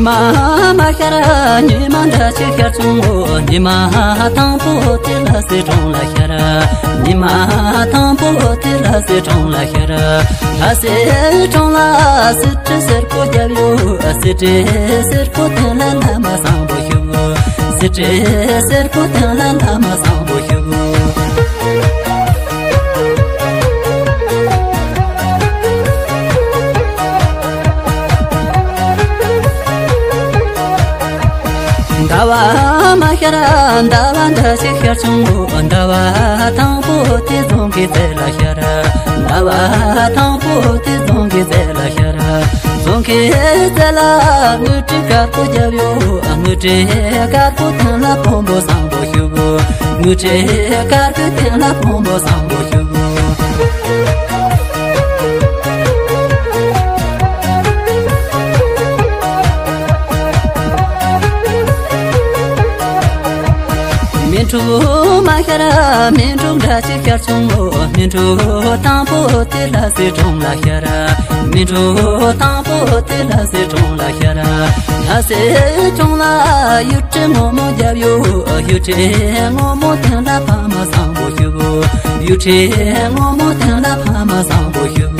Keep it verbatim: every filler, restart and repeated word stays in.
མ་མ་ཤར་ཉི་མ་འདྲ་ཅིག་ཤར་བྱུང་ངོ་། ཉི་མ་དང་པོ་དེ་ལ་སེ་གྲོང་ལ་ཤར། ཉི་མ་དང་པོ་དེ་ལ་སེ་གྲོང་ལ་ཤར། ལ་སེ་གྲོང་ལ་སེ་ཁྲི་སེར་པོ་བརྒྱབ་ཡོད། སེ་ཁྲི་སེར་པོ་སྟེང་ལ་བླ་མ་བཟང་པོ་བཞུགས། སེ་ཁྲི་སེར་པོ་སྟེང་ལ་བླ་མ་བཟང་པོ་བཞུགས། ཟླ་བ་མ་ཤར་ཟླ་བ་འདྲ་ཞིག་ཤར་བྱུང་ངོ་། ཟླ་བ་དང་པོ་དེ་རྫོང་གི་རྩེ་ལ་ཤར། ཟླ་བ་དང་པོ་དེ་རྫོང་གི་རྩེ་ལ་ཤར། རྫོང་གི་རྩེ་ལ་དངུལ་ཁྲི་དཀར་པོ་བརྒྱབ་ཡོད། དངུལ་ཁྲི་དཀར་པོ་སྟེང་ལ་བོན་པོ་བཟང་པོ་བཞུགས། དངུལ་ཁྲི་དཀར་པོ་སྟེང་ལ་བོན་པོ་བཟང་པོ་བཞུགས། སྨིན་དྲུག་མ་ཤར་སྨིན་དྲུག་འདྲ་ཅིག་ཤར་བྱུང་ངོ་། སྨིན་དྲུག་དང་པོ་དེ་ལ་སེ་གྲོང་ལ་ཤར། སྨིན་དྲུག་དང་པོ་དེ་ལ་སེ་གྲོང་ལ་ཤར། ལ་སེ་གྲོང་ལ་གཡུ་ཁྲི་སྔོན་མོ་བརྒྱབ་ཡོད། གཡུ་ཁྲི་སྔོན་མོ་སྟེང་ལ་ཕ་མ་བཟང་པོ་བཞུགས། གཡུ་ཁྲི་སྔོན་མོ་སྟེང་ལ་ཕ་མ་བཟང་པོ་བཞུགས།